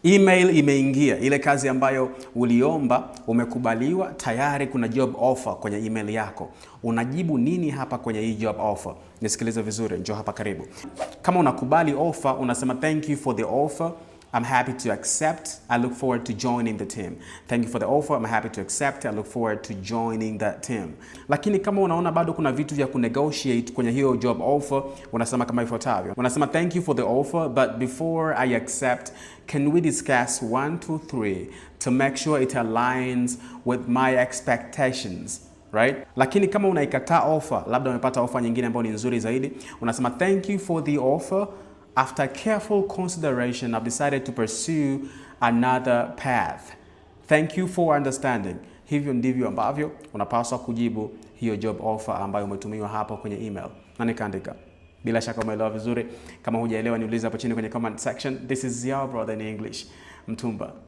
Email imeingia, ile kazi ambayo uliomba umekubaliwa, tayari kuna job offer kwenye email yako. Unajibu nini hapa kwenye hii job offer? Nisikilize vizuri, njoo hapa karibu. Kama unakubali offer, unasema, "Thank you for the offer. I'm happy to accept. I look forward to joining the team." "Thank you for the offer. I'm happy to accept. I look forward to joining the team." Lakini kama unaona bado kuna vitu vya kunegotiate kwenye hiyo job offer, unasema kama ifuatavyo. Unasema, "Thank you for the offer, but before I accept, can we discuss 1, 2, 3 to make sure it aligns with my expectations?" Right? Lakini kama unaikataa offer, labda umepata offer nyingine ambayo ni nzuri zaidi, unasema, "Thank you for the offer. After careful consideration, I've decided to pursue another path. Thank you for understanding." Hivyo ndivyo ambavyo unapaswa kujibu hiyo job offer ambayo umetumiwa hapo kwenye email. Na nikaandika. Bila shaka umeelewa vizuri. Kama hujaelewa, niulize hapo chini kwenye comment section. This is your brother in English, Mtumba.